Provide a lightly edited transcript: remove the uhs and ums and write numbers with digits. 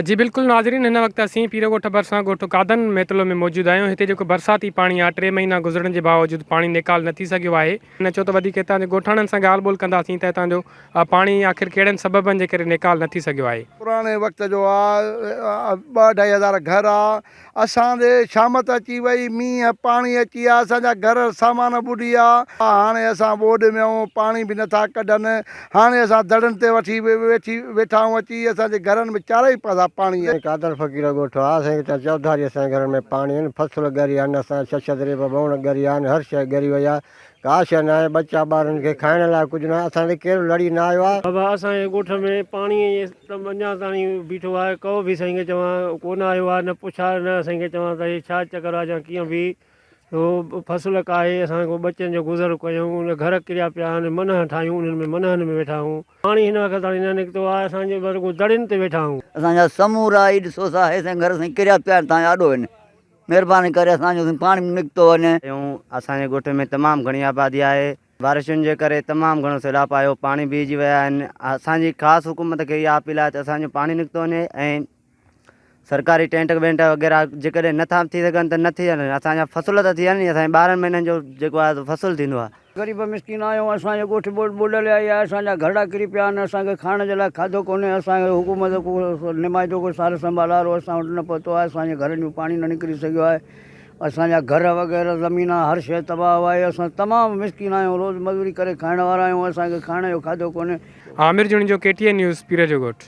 جي بلڪل ناظرين هن وقت اسين پيروڳوٺ ڀرسان ڳوٺ قادن ميتلو ۾ موجود آهيون هتي جيڪو برساتي پاڻي آهي ٽي مهينا گذرڻ جي باوجود پاڻي نيڪال نه ٿي سگهيو آهي هن چيو ته وڌيڪ هتان جي ڳوٺاڻن سان ڳالهه ٻولهه ڪنداسين ته هتان جو پاڻي آخر ڪهڙن سببن جي ڪري نيڪال نه ٿي سگهيو آهي. پراڻي وقت جو آ ٻه اڍائي هزار گهر آ اسان ڏي شامت اچي وئي، مينهن پاڻي اچي ويا، اسان جا گهر سامان ٻڏي ويا، هاڻي اسان ٻوڏ ۾ آهيون، پاڻي به نٿا ڪڍن، هاڻي اسان دڙن تي وٺي ويٺي ويٺا آهيون اچي اسان جي گهرن ۾ چارئي پاسا پاڻي آهي. قادر فقير ڳوٺ آ اسان کي چوڌاري اسان جي گهرن ۾ پاڻي آهن فصل ڳري آهن اسان جا ڇهه ڇهه دريب ٻوڻ ڳري آهن هر شيء ڳري وئي آهي ڪا شيء ناهي، ٻچا ٻارن کي کائڻ لاء ڪجهه ناهي، اسان تي ڪير لڙي نه آيو آهي. بابا اسان جي ڳوٺ ۾ پاڻي ته اڃا تاڻي بيٺو آهي ڪو به سائين کي چوان ڪونه آيو آهي نه پڇا نه سائين کي چوان ته هي ڇا چڪر آهي يا ڪيئن به هو فصل ڪاهي اسان ڪو ٻچن جو گذر ڪيون ان گهر ڪريا پيا آهن منهن ٺاهيون انهن ۾ منهن ۾ ويٺا آهيون پاڻي هن وقت تاڻي نه نڪتو آهي اسان جي رڳو دڙين تي ويٺا آهيون. اسان جا سمورا هي ڏسو سا هي سائين گهر سائين ڪريا پيا آهن تان جا آڏو آهن. مھرباني ڪري اسان جو پاڻي به نڪتو وڃي. اسان جي ڳوٺ ۾ تمام گهڻي آبادي آهي بارشن جي ڪري تمام گهڻو سيلاب آيو پاڻي بيهجي ويا آهن اسان جي خاص حڪومت کي اها اپيل آهي ته اسان جو پاڻي نڪتو وڃي ۽ سرڪاري ٽينٽ وينٽ وغيره جيڪڏهن نٿا ٿي سگهن ته نه ٿين اسان جا فصل ته ٿين اسان جي ٻارهن مهينن جو جيڪو آهي سو فصل ٿيندو آهي. غريب مسڪين آهيون اسان جو ڳوٺ ٻوڏ ٻڏل آهي اسان جا گهرڙا ڪري پيا آهن اسان کي کائڻ جي لاء کاڌو ڪونهي اسان کي حڪومت ڪو نمائندو ڪو سار سنڀال وارو اسان وٽ نه پهتو آهي اسان جي گهرن جو پاڻي نه نڪري سگهيو آهي اسان جا گهر وغيره زمين هر شيء تباهه آهي اسان تمام مسڪين آهيون روز مزوري ڪري کائڻ وارا آهيون اسان کي کائڻ جو کاڌو ڪونهي. Amir Junejo K T N news, Pir جو ڳوٺ.